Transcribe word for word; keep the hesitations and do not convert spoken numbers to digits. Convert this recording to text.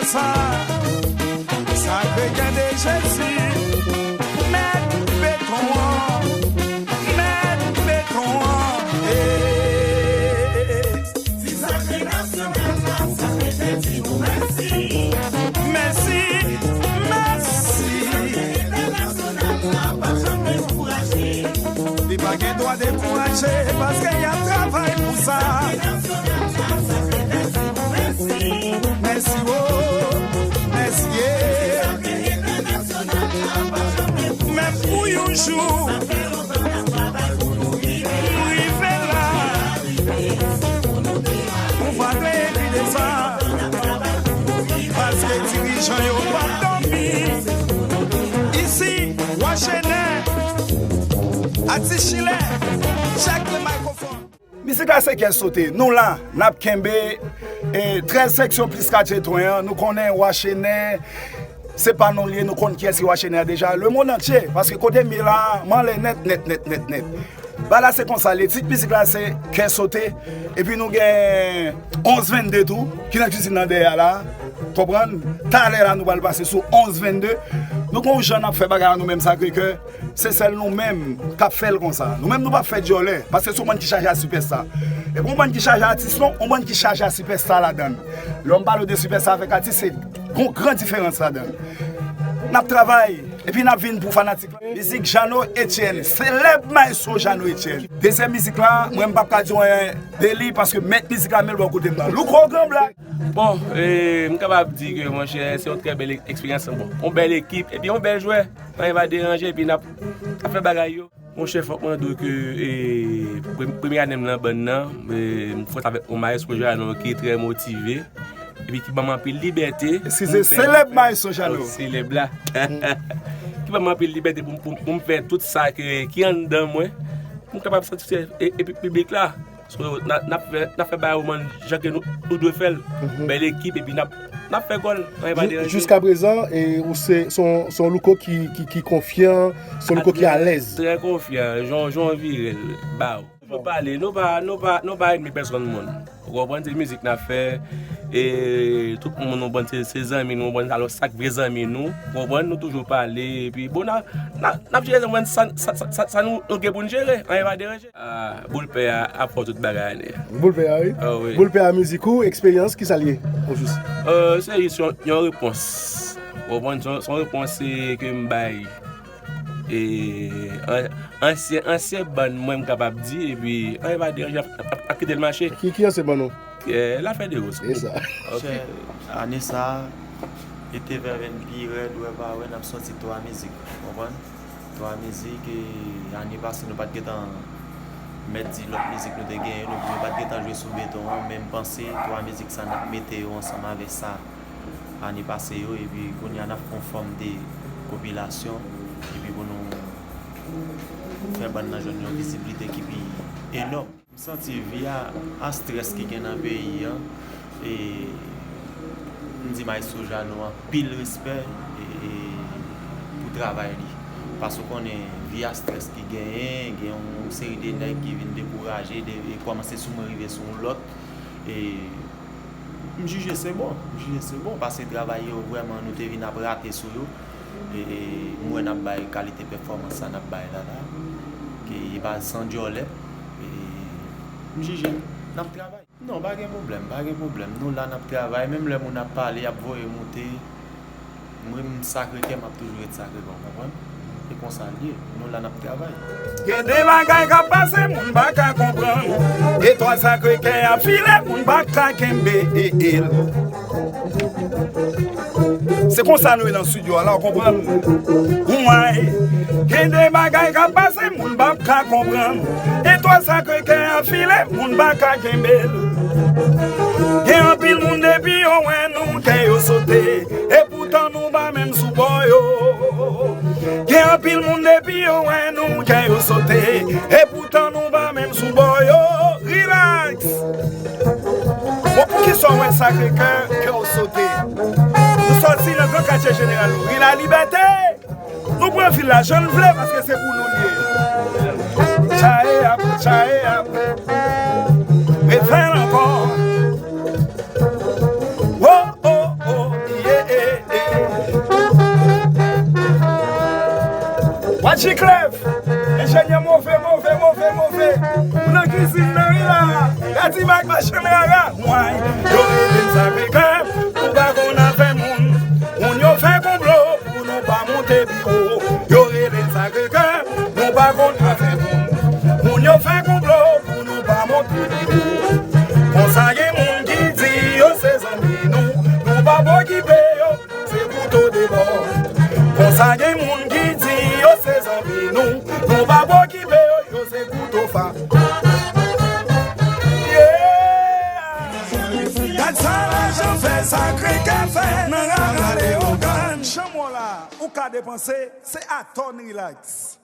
Sa, sa k gen de Jezi, mèt beton an, mèt beton an, eh. Ti sakre nasyonal la, sa fè te di nou mèsi. Mèsi, mèsi. Sakre entènasyonal la, pa janm dekouraje. Li pa gen dwa dekouraje, paske y ap travay pou sa. Sakre nasyonal la, sa fè te di nou mèsi. Mèsi, oh, mèsi, yeah. Men pou yon jou, m rive la. Ou pa dwe epi de sa. Paske dirijan yo p ap dòmi. Isi, Wachenè, atis chilè, check the microphone. Mizik la se kè sote. Nou la, n ap kenbe, e, trèz seksyon plis katye twen an. Nou konnen Wachenè, se pa nou l ye, nou konn kiyès ki Wachenè a deja. Lemonn antye, paske kote m ye la, m anlè nèt, nèt, nèt, nèt, nèt. Bagay la se konsa l ye, tit mizik la se kè sote. Epi nou gen onz vennde tou, ki nan kizin nan dèyè a la. Konprann? Talè la nou pral pase sou onz vennde. Nou gon jan n ap fè bagay la nou menm Sakrekè. Se sèl nou menm k ap fè l konsa. Nou menm nou p ap fè djòlè, paske se yon bann ki chaje a sipèsta. E pa yon bann ki chaje a atis non, yon bann ki chaje a sipèsta ladan l. Lè m pale w de sipèsta avèk atis, se gon gran diferans ladan l. N ap travay, epi n ap vin pou fanatik la. Mizik Jeannot Etienne, selèb maestro Jeannot Etienne. Dezyèm mizik la, mwen m p ap ka di w anyen de li, paske mèt mizik la menm l bò kote m nan. Louko Gran Blak. Bon, e, m kapab di ke, monchè, se yon trè bèl ek-, eksperyans, bon, yon bèl ekip, epi yon bèl jwè. Anyen pa deranje, epi n ap, ap fè bagay yo. Monchè, fòk mwen di w ke, e, prem-, premye ane m nan bann nan, e, m fwèt avèk yon maestro Jeannot ki trè motive, epi ki ban m anpil libète. Eskize, pou m fè, selèb maestro Jeannot. Oh, selèb la. Ki ban m anpil libète pou, pou, pou m fè tout sa ke, ki anndan mwen, pou m kapab satisfè, e, e, piblik la. So, n a, n ap fè, n ap fè bagay yo man jan ke nou, nou dwe fè l. Mhm. Bèl ekip, epi n ap, n ap fè gòl. Anyen pa deranje. Jiskaprezan, e, ou se, se yon, se yon Louko ki, ki, ki konfyan, se yon Louko ki alèz. Trè konfyan, jan, jan w vire l, ba w. Nou pale, nou pa, nou pa, nou pa ènmi pèsonn moun. Ou konprann, se mizik n ap fè, e tout moun nou konprann, se, se zanmi nou, ou konprann, alò sa k vre zanmi nou, ou konprann, nou toujou pale, epi bon, n a, n a, n ap jere, ou konprann, sa, sa, sa, sa, sa nou, nou gen pou n jere, anyen pa deranje. Ah, Boul Pè a ap fè tout bagay ane a. Boul Pè a, wi. Ah, wi. Boul Pè a mizik ou, eksperyans, kisa l ye, o jis? Euh, se jis yon, yon repons. Ou konprann? Se yon, se yon repons, eh, ke m bay, eh, an-, ansyen, ansyen bann mwen, m kapab di, epi anyen pa deranje, n ap, n ap, n ap kite l mache. Ki, ki ansyen bann ou? Eh, Lafè de Woz. E sa. Ok. Chè, ane sa a, e te vèvèn pi rèd, wè pa wè, n ap sòti twa mizik, ou konprann? Twa mizik, e ane pase nou pa t gentan mèt di lòt mizik nou te genyen, nou, nou pa t gentan jwe sou beton an, men m panse twa mizik sa n ap mete yo ansanm avè sa ane pase yo, epi kounye a n ap fè yon fòm de konpilasyon, epi pou nou fè bann nan jwenn yon viziblite ki pi enòm. M santi vi a, a strès ki gen nan peyi an, e m di Maestro Jeannot anpil respè, e, e, pou travay li. Paske w konnen vi a strès ki genyen, gen yon seri de nèg ki vin dekouraje, de, e kòmanse sou mwen rive sou yon lòt. E m jije se bon, m jije se bon, paske travay yo vrèman nou te vin ap rate sou yo. E, e m wè n ap bay kalite pèfòmans sa n ap bay la la, ke e pa san djòlè. E m jije n ap travay. Non, pa gen pwoblèm, pa gen pwoblèm. Nou la, n ap travay. Menm lè moun ap pale, y ap voye moute, mwen, m Sakrekè, m ap toujou ret Sakrekè, w konprann? E konsa l ye. Nou la, n ap travay. Gen de bagay k ap pase, moun pa ka konprann. Etwal Sakrekè ap file, moun pa ka kenbe, e, e l. Se konsa nou ye nan estidyo a la, w konprann? Way, gen de bagay k ap pase, moun p ap ka konprann. Etwal Sakrekè ap file, moun pa ka kenbe l. Gen anpil moun depi yo wè nou, kè yo sote. E poutan nou pa menm sou bò yo. Gen anpil moun depi yo wè nou, kè yo sote. E poutan nou pa menm sou bò yo. Relax. Bon, poukisa w wè Sakrekè, kè w sote? Nou sòti nan gran katye jeneral, ri Lalibète. Nou pran vil la jan n vle, paske se pou nou l ye. Chae ap, chae ap. Refè l ankò. Wo, o, o, Chiclef, enjenyè move, move, move, move. Nan kizin nan wi la. Gadi Mike machann rara. Why? Yo rele m Sacré-Cœur, nou pa konn afè moun. Moun yo fè konplo pou nou pa monte pi wo. Yo rele m Sacré-Cœur, nou pa konn afè moun. Moun yo fè konplo pou nou pa monte pi wo. Konsa gen moun ki di yo se zanmi nou, nou pa p okipe yo. Se kouto de bò. Konsa gen moun ki di yo se zanmi nou, nou pa p okipe yo, yo se kouto fa. Yeah! Gad sa lajan fè, Sacré-Cœur fè nan rara Leyogàn. Chanm w la, ou ka depanse, se Aton Relax.